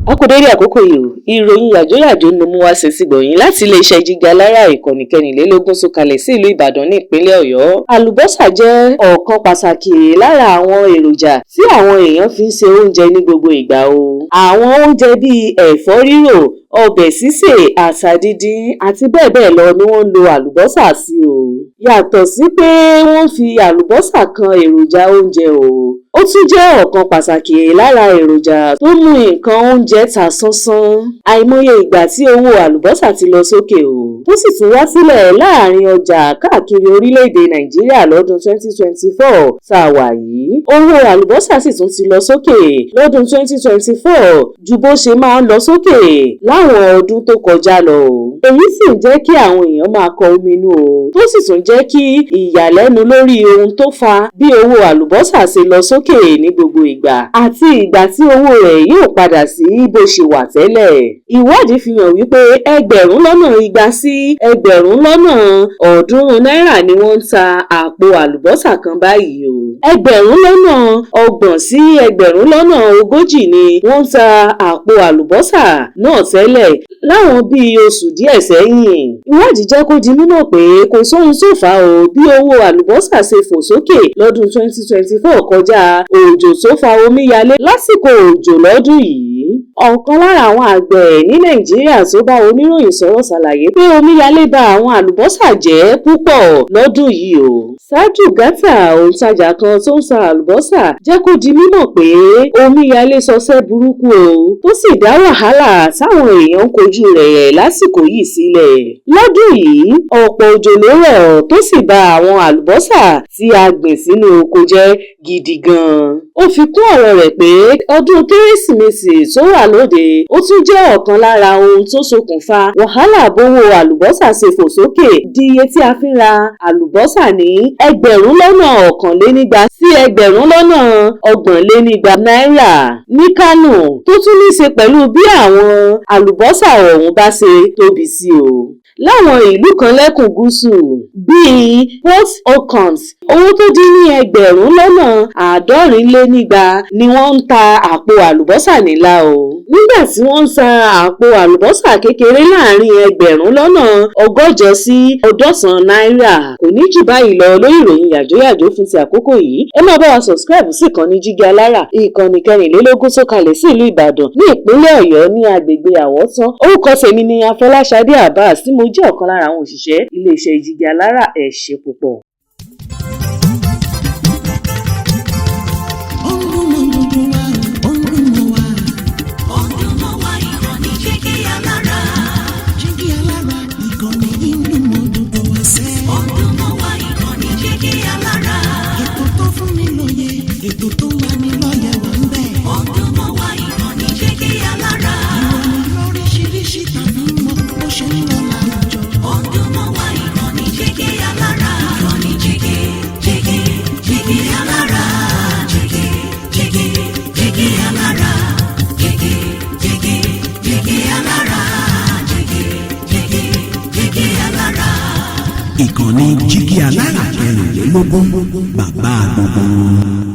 A kú dédé àkókò yìí o. Ìròyìn yàjóyàjó ni mo mú wá sétígbọ̀ọ́ yín láti iléeṣẹ́ Jígí Alárà, ìkànnì 24 tó kalẹ̀ sí ìlú Ìbàdàn ní ìpínlẹ̀ Ọ̀yọ́. Àlùbọ́sà jẹ́ ọ̀kan pàtàkì lára àwọn èròjà tí àwọn èèyàn fi ń se oúnjẹ ní gbogbo ìgbà o. Àwọn oúnjẹ bíi ẹ̀fọ́ rírò, ọbẹ̀ sísè, ata díndín àti bẹ́ẹ̀ bẹ́ẹ̀ lọ ni wọ́n ń lo àlùbọ́sà sí o. Yàtọ̀ sí pé wọ́n ń fi àlùbọ́sà kan èròjà oúnjẹ o, ó tún jẹ́ ọ̀kan pàtàkì lára èròjà tó mú nǹkan oúnjẹ ta sánsán. Àìmọye ìgbà tí owó àlùbọ́sà ti lọ sókè o, tó sì tún wá sílẹ̀ láàrin ọjà káàkiri orílẹ̀-èdè Nàìjíríà. Lọ́dún 2024 tá a wà yìí, owó àlùbọ́sà sì tún ti lọ sókè lọ́dún 2024 ju bó ṣe máa ń lọ sókè láwọn ọdún tó kọjá lọ o. Èyí sì ń jẹ́ kí àwọn èèyàn máa kọ ominú o, tó sì tún jẹ́ kí ìyàlẹ́nu lórí ohun tó fa bí owó àlùbọ́sà ṣe lọ sókè ní gbogbo ìgbà àti ìgbà tí owó rẹ̀ yóò padà sí bó ṣe wà tẹ́lẹ̀. Ìwádìí fi hàn wípé 200,000 sí 300,000 náírà ni wọ́n ń ta àpò àlùbọ́sà kan báyìí o. 30,000 sí 40,000 ni wọ́n ń ta àpò àlùbọ́sà náà tẹ́lẹ̀ láwọn bíi oṣù díẹ̀ sẹ́yìn. Ìwádìí jẹ́ kó di mímọ̀ pé kò sóhun tó fà á o bí owó àlùbọ́sà ṣe fò sókè lọ́dún 2024 kọjá òjò tó fa omíyalé lásìkò òjò lọ́dún yìí. Ọ̀kan lára àwọn àgbẹ̀ ní Nàìjíríà tó bá oníròyìn sọ̀rọ̀ ṣàlàyé pé omíyalé ba àwọn àlùbọ́sà jẹ́ púpọ̀ lọ́dún yìí o. Ṣáájú Gátà, òǹtajà kan tó ń ta àlùbọ́sà, jẹ́ kó di mímọ̀ pé omíyalé ṣọṣẹ́ burúkú o, tó sì dá wàhálà táwọn èèyàn ń kojú rẹ̀ lásìkò yìí sílẹ̀. Lọ́dún yìí, ọ̀pọ̀ òjò ló rọ̀ tó sì ba àwọn àlùbọ́sà tí a gbìn sínú oko jẹ́ gidi gan-an. Ó fi kún ọ̀rọ̀ rẹ̀ pé ọdún Kérésìmesì tó wà lóde ó tún jẹ́ ọ̀kan lára ohun tó ṣokùnfà wàhálà bówó àlùbọ́sà ṣe fò sókè di iye tí a fi ń ra àlùbọ́sà ní 2,121 sí 2,320 náírà ní Kánò, tó tún ní í ṣe pẹ̀lú bí àwọn àlùbọ́sà ọ̀hún bá ṣe tóbi sí o. Láwọn ìlú kan lẹ́kùn gúúsù bíi Port Harcourt, owó tó dín ní 2,270 ni wọ́n ń ta àpò àlùbọ́sà ńlá o, nígbà tí wọ́n ń ta àpò àlùbọ́sà kékeré láàrin 1,800 sí 1,800 náírà. Kò ní jù báyìí lọ lórí ìròyìn yàjóyàjó fún ti àkókò yìí. Ẹ máa bá wa subscribe sí ìkànnì Jígí Alára, ìkànnì 24 tó kalẹ̀ sí ìlú Ìbàdàn ní ìpínlẹ̀ Ọ̀yọ́ ní agbègbè Àwọ̀tán. Orúkọ tèmi ni Afọláṣadé Abbas, tí mo jẹ́ ọ̀kan lára àwọn òṣìṣẹ́ iléeṣẹ́ Jígí Alára. Ẹ ṣé púpọ̀. Ó ń dùn mọ́ gbogbo wa, ó ń dùn mọ́ wa. Ó ń dùn mọ́ wa, ìkànnì Jígí Alára. Jígí Alára, ìkànnì yìí ń dùn mọ́ gbogbo wa sẹ́. Ó ń dùn mọ́ wa, ìkànnì Jígí Alára. Ètò tó fún ni lóye, ètò tó ń lani lọ́yẹ̀ wà ń bẹ̀. Ó ń dùn mọ́ wa, ìkànnì Jígí Alára. Ìròyìn lóríṣiríṣi tàbí mọ bó ṣe ń lọ láwùjọ. Ó ń dùn mọ́ wa, ìkànnì Jígí Alára. Ìkànnì Jígí Jígí Jígí Alára. Jígí Jígí Jígí Alára. Jígí Jígí Jígí Alára. Jígí Jígí Jígí Alára. Ìkànnì Jígí Alára 24, bàbá gbogbo wọn.